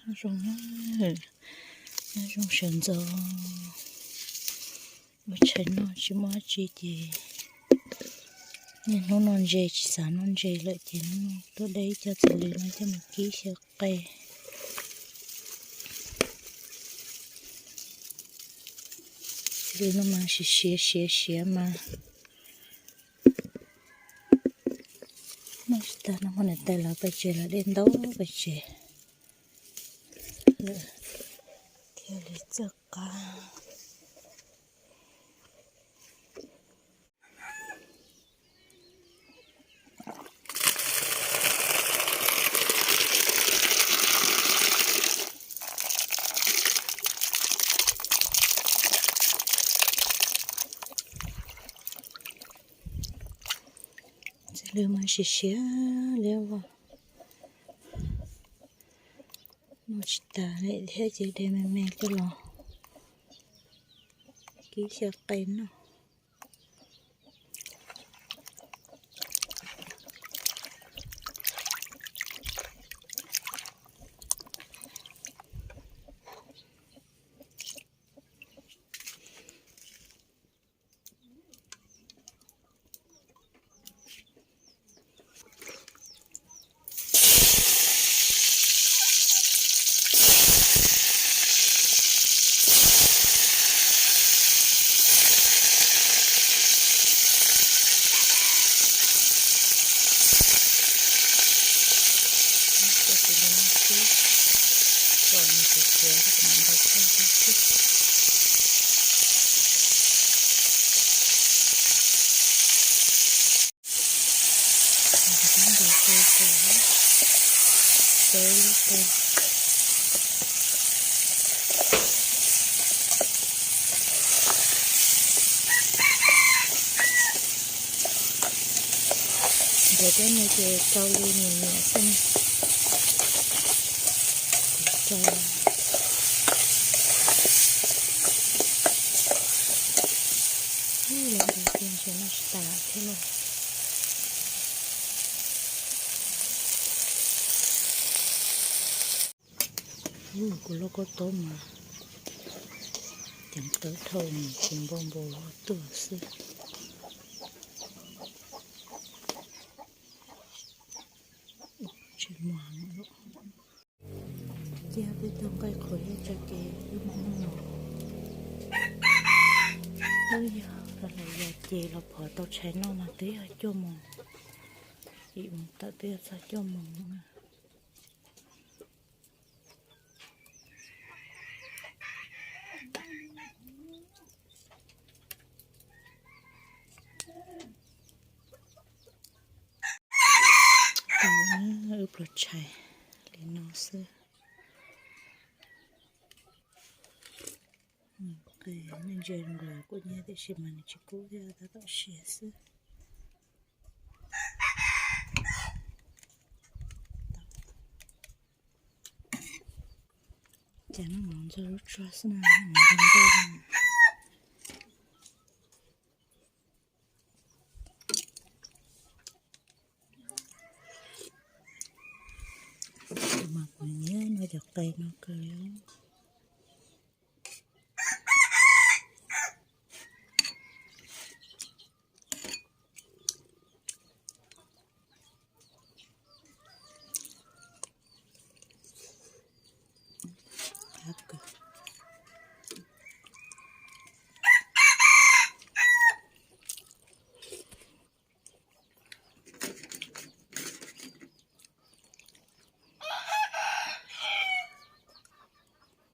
Nyob zoo, nyob zoo sawv ntxov. Ua tshais noj tsis muaj dab tsi ces niaj hnub noj ntses tsis xav noj ntses lawm ces hnub no tuaj de ib co txiv lws no coj mus kib xyaw qe. Txiv lws no mas siav siav siav siav mas noj tsis tag no, muab niam tais lawv pais tsev, lawv dej ntau pais tsev lawm thiaj li txawj qab. Txiv lws mas siav siav li os. Noj tsis tas li thiab ces de me me coj los kib xyaw qe noj. Ntawm peb no ces rau li nyiam nyiam xwb na. Rau los ntawd ces ntshe noj tsis tas thiab lauj. Kuv lauj kaub taub mas ceev tawv dhau, tsis npau npau tuaj xwb. Tsis muag. Cia peb tau nqaij qhuav ib tsa kev wb mam noj mov. Twb yog los lawm yog ces los phov tau tshais noj mas twb yog cuaj moos, ib mus tawm twb yog txog cuaj moos. Wb pluas tshais li no xwb. Qe, nej ntsia nkaus kuj nyab tiam sis mas nws tsis kub thiab, tab tom siav xwb. Cas noj mov ntxuag lub tsuag xwb na, noj mov ntxuag nqaij na. Mas kuv nyiam noj cov qe no kawg li.